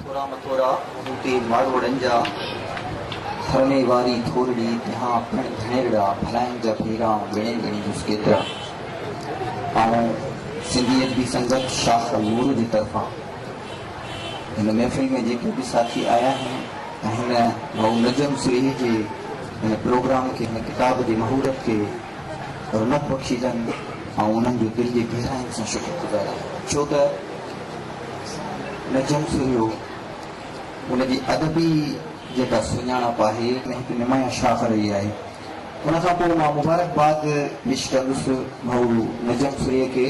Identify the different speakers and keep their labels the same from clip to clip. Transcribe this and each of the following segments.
Speaker 1: ٿورا مٿورا مون تي ماروئڙن جا، ٿر ۾ واري ٿورڙي، تنهان پڻ گهڻيرڙا، ڀلائين جا ڀيرا ڳڻي ڳڻيندس ڪيترا. آئون سنڌي ادبي سنگت شاخ مورو جي طرفان هن محفل ۾ جيڪي به ساٿي آيا آهن ۽ هن ڀائو نجم سرهي جي هن پروگرام کي هن ڪتاب جي مهورت کي رونق بخشيدن آئون انهن جو دل جي گهراين سان شڪر گذار آهيان ڇو ته نجم سرهيو ان جي ادبي جيڪا سڃاڻپ آهي ۾ هڪ نمايان شاخ رهي آهي. ان کان پوء مان مبارڪباد پيش ڪندس ڀائو نجم سرهيي کي.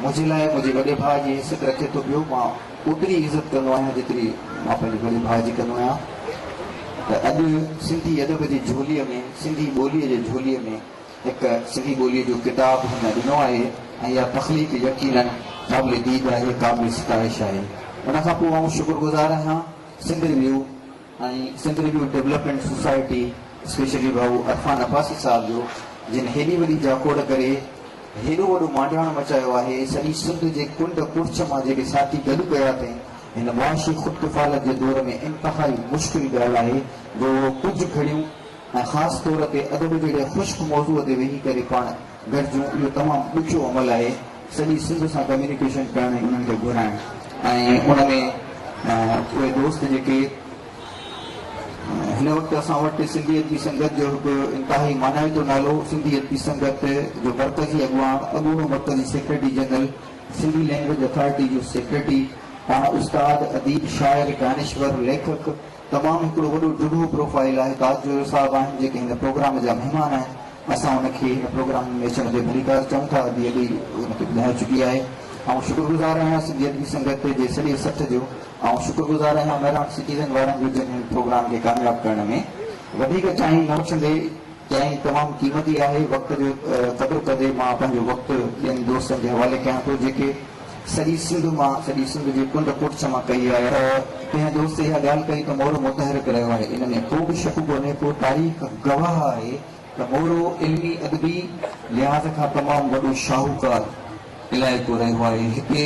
Speaker 1: منهنجي لاء منهنجي وڏي ڀاء جي حيثيت رکي ٿو پيو. مان اوتري ئي عزت ڪندو آهيان جيتري مان پنهنجي وڏي ڀاء جي ڪندو آهيان ته اڄ سنڌي ادب جي جهوليء ۾ سنڌي ٻوليء جي جهوليء ۾ هڪ سنڌي ٻوليء جو ڪتاب هن ڏنو آهي ۽ اها تخليق يقيناً قابل ديد آهي، قابل ستائش آهي. ان کان پوء آئون شڪر گذار آهيان Sindh review ۽ Sindh review development society specially ڀائو عرفان عباسي صاحب جو جن هيڏي وڏي جاکوڙ ڪري هيڏو وڏو مانڊاڻ مچايو آهي، سڄي سنڌ جي ڪنڊ ڪڙڇ مان جيڪي ساٿي گڏ ڪيا اٿئين، هن معاشي خودڪفالت جي دور ۾ انتهائي مشڪل ڳالهه آهي جو ڪجهه گهڙيون ۽ خاص طور تي ادب جهڙي خشڪ موضوع تي ويهي ڪري پاڻ گڏجون اهو تمام ڏکيو عمل آهي. سڄي سنڌ سان ڪميونيڪيشن ڪرڻ ۽ انهن کي گهرائڻ ۽ ان ۾ اهي دوست جيڪي هن وقت اسان وٽ سنڌي ادبي سنگت جو هڪ انتهائي مانائتو نالو سنڌي ادبي سنگت جو مرڪزي اڳواڻ اڳوڻو مرڪزي secretary general Sindhi language authority جو سيڪريٽري پاڻ استاد اديب شاعر دانشور ليکڪ تمام هڪڙو وڏو ڊگهو پروفائيل آهي تاج جويو صاحب آهن جيڪي هن پروگرام جا مهمان آهن اسان ان کي هن پروگرام ۾ اچڻ تي ڀليڪار چئون ٿا ادي اڳ ئي ان کي ٻڌائي چڪي آهي آئون شڪر گذار آهيان سنڌي ادبي سنگت جي سڄي سٿ جو آئون شڪر گذار آهيان مهراڻ سٽيزن وارن جو جن هن پروگرام کي ڪامياب ڪرڻ ۾ وڌيڪ ٽائيم نه وٺندي ٽائيم تمام قيمتي آهي وقت جو قدر ڪندي مان پنهنجو وقت ٻين دوستن جي حوالي ڪيان ٿو جيڪي سڄي سنڌ مان سڄي سنڌ جي ڪنڊ ڪڙڇ مان ڪئي آهي ته ڪنهن دوست اها ڳالهه ڪئي ته مورو متحرڪ رهيو آهي ان ۾ ڪو به شڪ ڪونهي ڪو تاريخ گواهه آهي ته مورو علمي ادبي لحاظ کان تمام وڏو شاهوڪار علائقو رهيو آهي هتي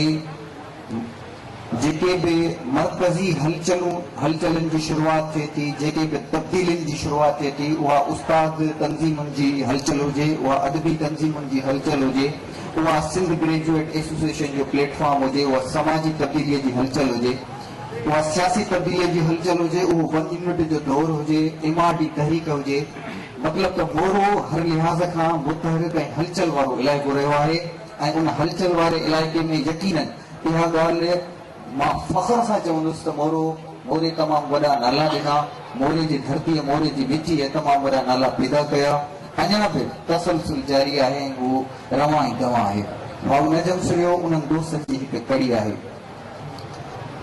Speaker 1: جيڪي به مرڪزي هلچلون هلچلن جي شروعات ٿئي ٿي، جيڪي به تبديلين جي شروعات ٿئي ٿي، اها استاد تنظيمن جي هلچل هجي، اها ادبي تنظيمن جي هلچل هجي، اها سنڌ گريجوئيٽ ايسوسيئيشن جو پليٽ فارم هجي، اها سماجي تبديليء جي هلچل هجي، اها سياسي تبديليء جي هلچل هجي، اهو ون يونٽ جو دور هجي، ايم آر ڊي تحريڪ هجي، مطلب ته مورو هر لحاظ کان متحرڪ ۽ هلچل وارو علائقو رهيو آهي ۽ ان هلچل واري علائقي ۾ يقيناً اها ڳالهه مان فخر سان چوندس ته مورو، موري تمام وڏا نالا ڏنا، موري جي ڌرتيء، موري جي مٽيء تمام وڏا نالا پيدا ڪيا، اڃا به تسلسل جاري آهي ۽ اهو روان ۽ دوان آهي. ڀائو نجم سرهيو انهن دوستن جي هڪ ڪڙي آهي.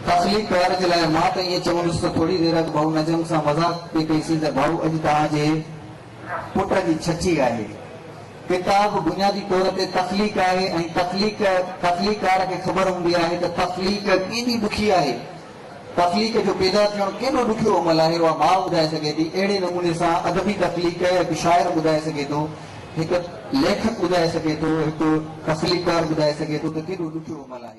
Speaker 1: تخليقڪار جي لاء مان ته ائين چوندس ته ٿوري دير اڳ ڀائو نجم سان مذاق پئي ڪئيسين ته ڀائو اڄ توهان جي پٽ جي ڇٺي آهي. ڪتاب بنيادي طور تي تخليق آهي ۽ تخليق تخليقڪار کي خبر هوندي آهي ته تخليق ڪيڏي ڏکي آهي. تخليق جو پيدا ٿيڻ ڪيڏو ڏکيو عمل آهي اها ماء ٻڌائي سگهي ٿي. اهڙي نموني سان ادبي تخليق هڪ شاعر ٻڌائي سگهي ٿو، هڪ ليکڪ ٻڌائي سگهي ٿو، هڪ تخليقڪار ٻڌائي سگهي ٿو ته ڪيڏو ڏکيو عمل آهي.